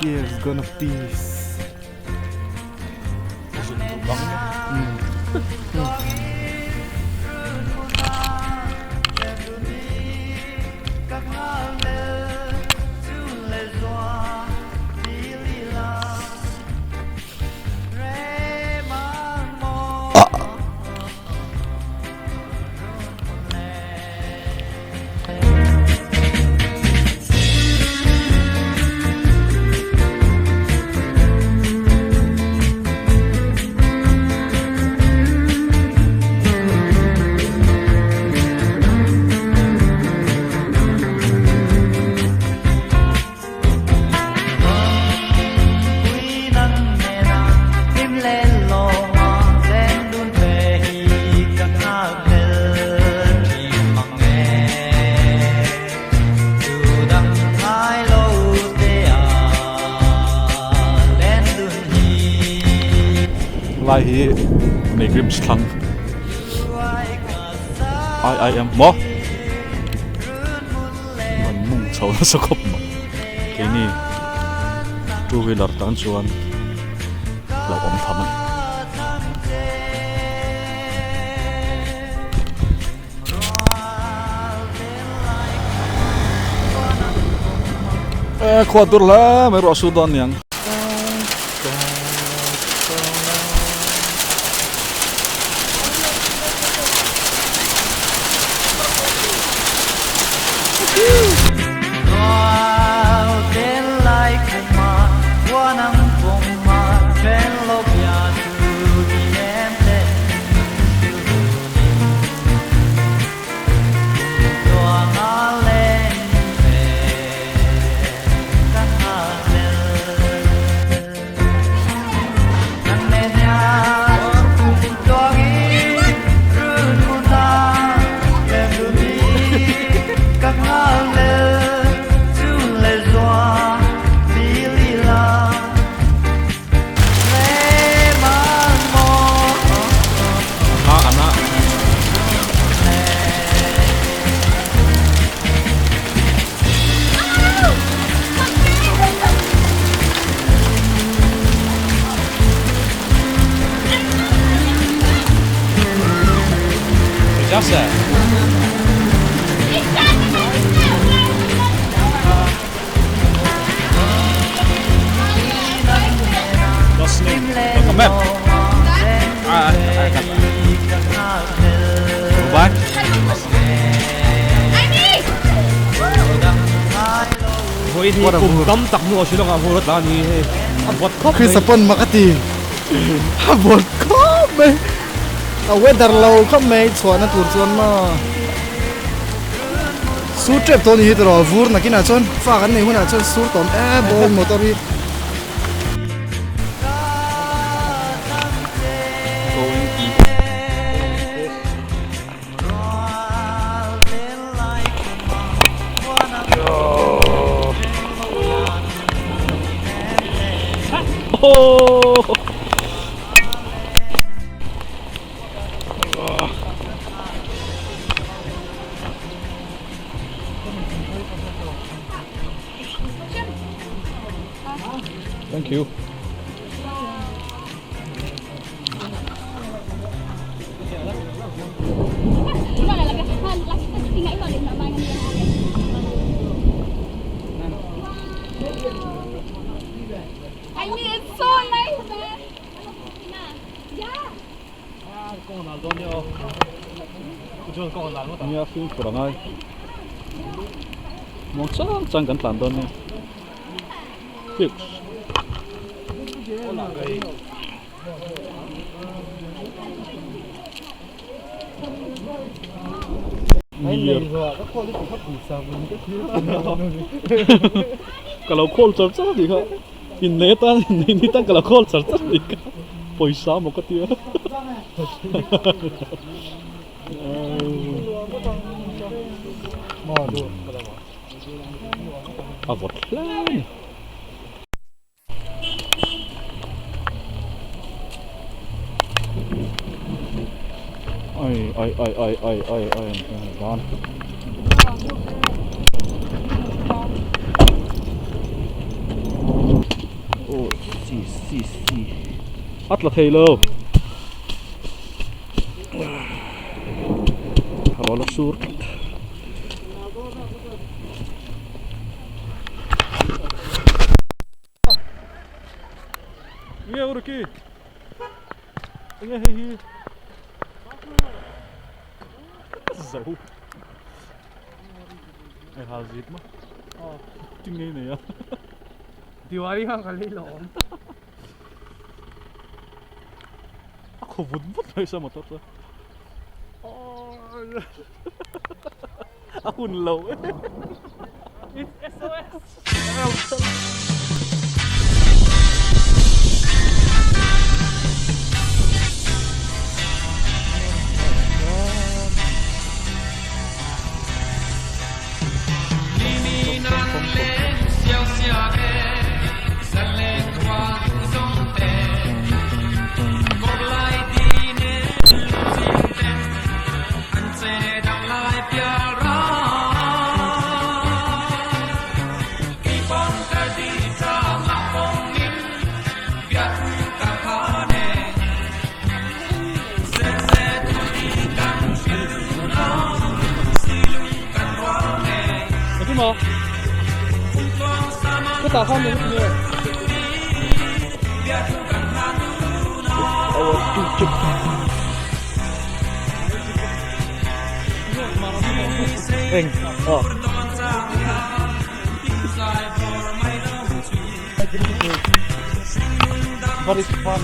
Here is gonna peace. Lai hi Megrims thlang IIM maw an mung chho nasa khawp mai keini two wheeler tan chuan hlauhawm tham a ni. E khua tur hle mai ruah su dawn niang. Chris a pawn mak a ti a vawt khawp mai a weather lo khawp mai chhuahna tur chuan maw sur tep tawh a ni hi tiraw vur nakinah chuan fa kan nei hunah chuan sur tawm em bawk motor hi. Thank you. Nia fimkhur a ngai muang chang chang kan tlan dawn nia fix. Ka lo call char char anih kha innei atan innei ni tan ka lo call char char anih kha pawisa maw ka tia a vawt hle a ni. Ai ai ai ai ai ai ai an dan. A tla thei lo. Rawl a sur tlat. Nge u Ricky? Enge hei hi? Zo. Ai hal zip ma. Ting ngei nei a. Diwali khan ka lei lo awm. A khaw vut vut mai sa motor chu. A hun lo e. It's SOS. Eng aw. But it's fun.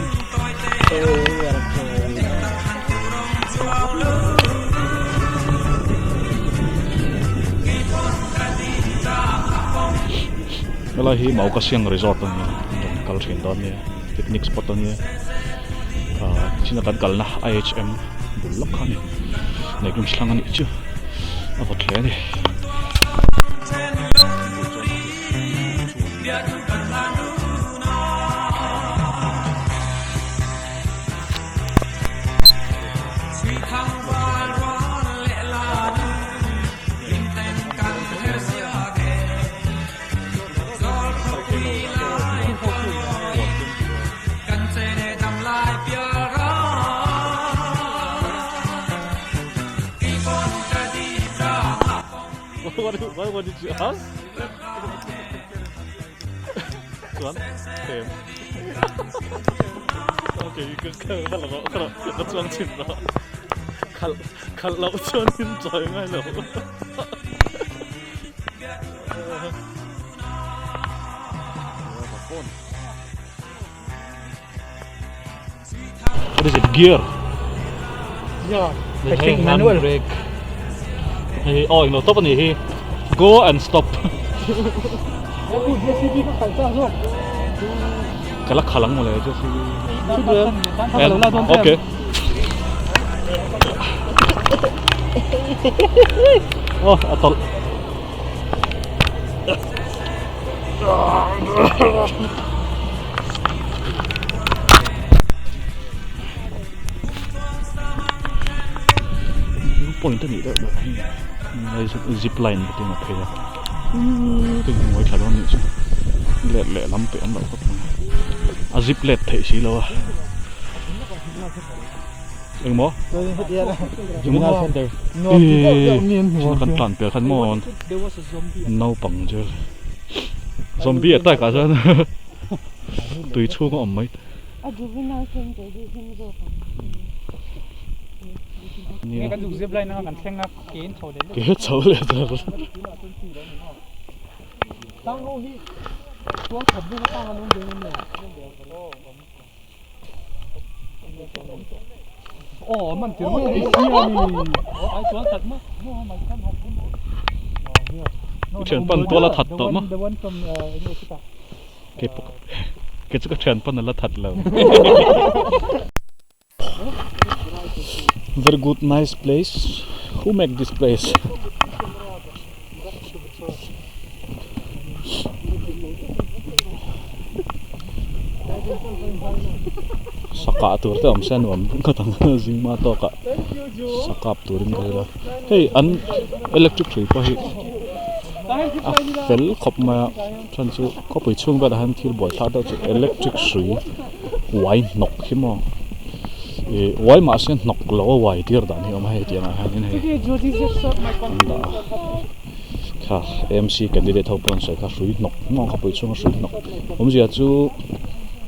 Helai hi Maukasiang Resort a ni a, rawn kal thin dawn nia, picnic spot a nia, ah china kan kalna IHM bul lawk kha a ni, Neihrum thlang a nih chu a vawt hle a ni. What, what did you ask? Chuan them. Okay, ka ka ka lo ka lo ka chuang chin lo. Khal khal lo chuan in choi ngai lo. What is it? Gear. Yeah, I think manual. Brake. Hei, oh, eng lo top ani hi. Go and stop. Ka la khal ang mawle JCB. Okay. Oh, a tawlh. Point a nih deuh ber hi zip line te a phei a tin hnuai thla dawn a nih chu let leh lam peh an lo khawp mai a zip let theih si lo a. Engmaw? Juvenile Center. Eee, kan tlan piah khan maw naupang chu zombie attack ah chuan tui chhung a awm mai. A juvenile center hi him zawk ang. Nia. Kan zuk zip line anga kan thleng a ke in chho leh Ke chho leh char. Tang ho hi tuang khat vel atang an awm ve em le? Aw man tir mai ani si ani. Ai chuan that ma. I thian pan tual a that tawh maw? Ke pawh ke chu ka thian pan a la that lo. Very good nice place. Who make this place? Sakah tur te awm se a nuam ngawt ang zingma tawkah sakap turin ka hria hei an electric hrui pawh hi a fel khawp mai a chhan chu khawpui chhung velah hian thil buaithlak deuh chu electric hrui. Uai hnawk hi maw ih uai mahse hnawk lo a uai tir dan hi a awm a hei tiangah hianin hei an dah a kha AMC candidate ho pawh an sawi kha hrui hnawk maw khawpui chhunga hrui hnawk awmzia chu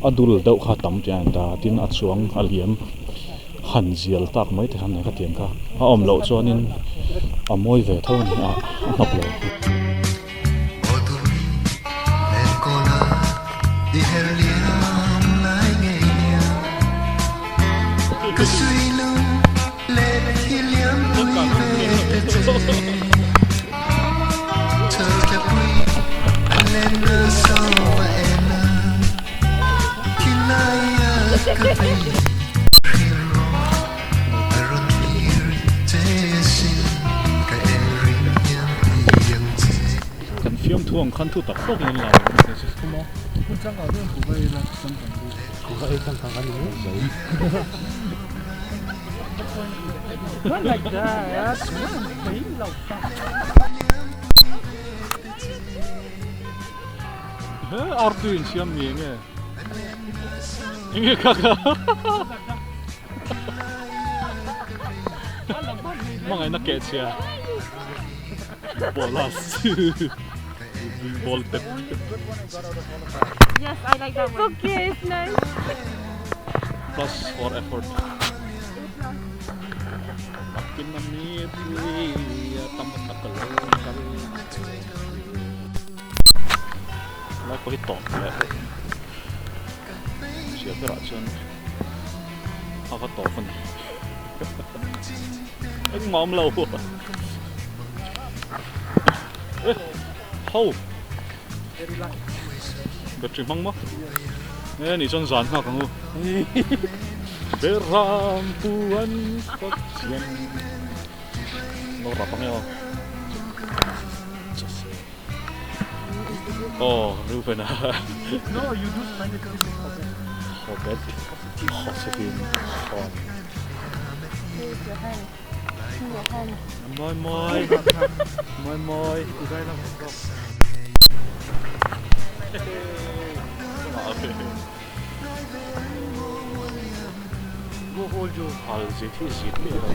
a dul deuh kha a tam tih a inta tin a chuang a liam han zial tak mai te khan kha tiang kha a awm loh chuanin a mawi ve tho a ni a a hnawk lo. Kan fiamthu ang khan thu tak tawkin an la lo a ni thum a. He artui insiam ni enge? Enge kha kha? Hmangaihna keh chhia Bolas Ball pet Yes, I like that one. It's okay, it's nice. Plus for effort. Takin na mi tam tak lo kal. Lai pawh hi tawp leh zia berah chuan a va tawp a ni engmah awm lo eh ho battery hmang maw e nih chuan zan nghak ang u beram puan pathian lo rap ang e aw. Oh, Reuben a. No, you do find it Hobet. Hosebin. Hon. Moi moi. Moi moi. Hal zit hi zit miah lo.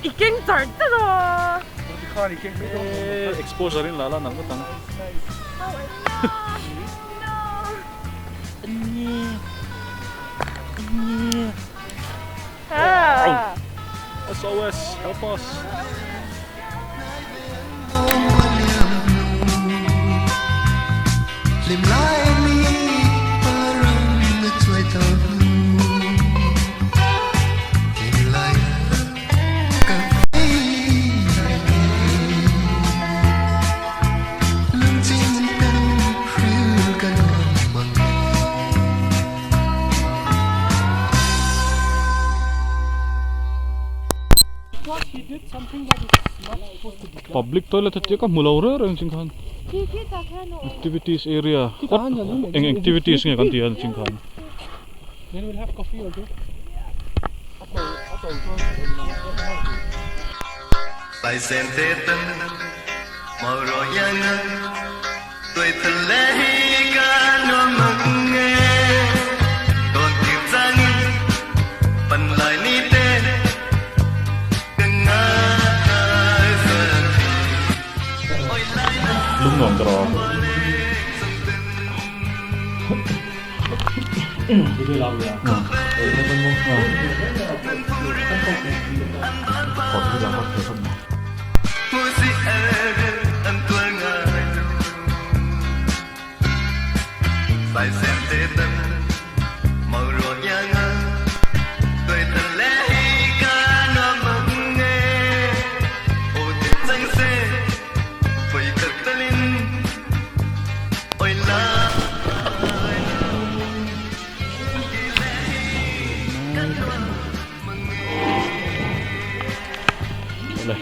I keng char char a. Exposure in la la nang ngawt ang. SOS, help us. Public toilet heti ka hmu lo reng reng ching khan activities area what eng activities nge kan tih a ching khan. Lungnuam ka rawh. Awle,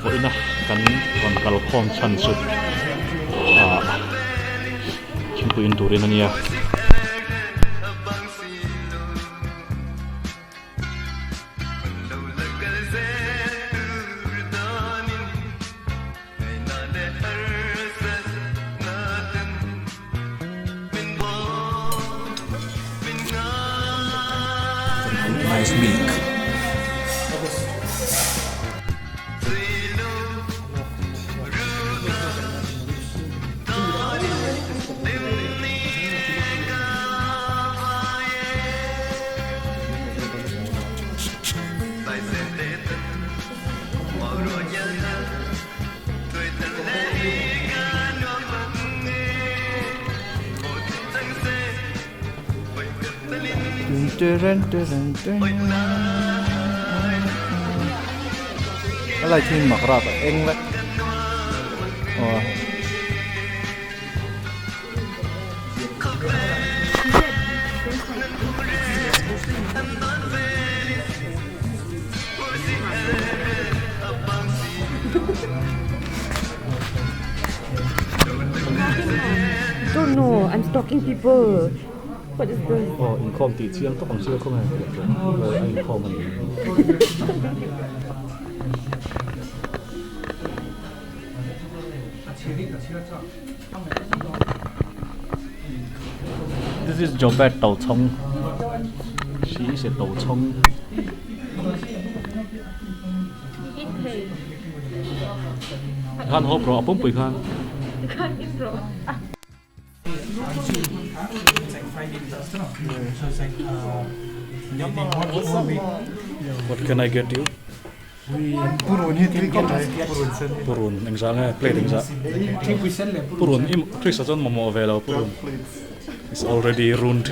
vawiina kan rawn kalkhawm chhan chu. Thingpui in turin a nia. Nice milk. A light hi mak rap a eng vek aw. Don't know, I'm stalking people. What is this? Aw, inkhawm tih chiang tawk ang chu khawnge a inkhawm a ni. This is Jobet Tochhawng. She is a Tochhawng. Khan hawp rawh a pumpui khan. What can I get you? Purun hi tui khawp mai, purun sen hi. Purun engzah nge plate engzah? Purun i Chris-a chuan mamawh ve lo purun. It's already ruined.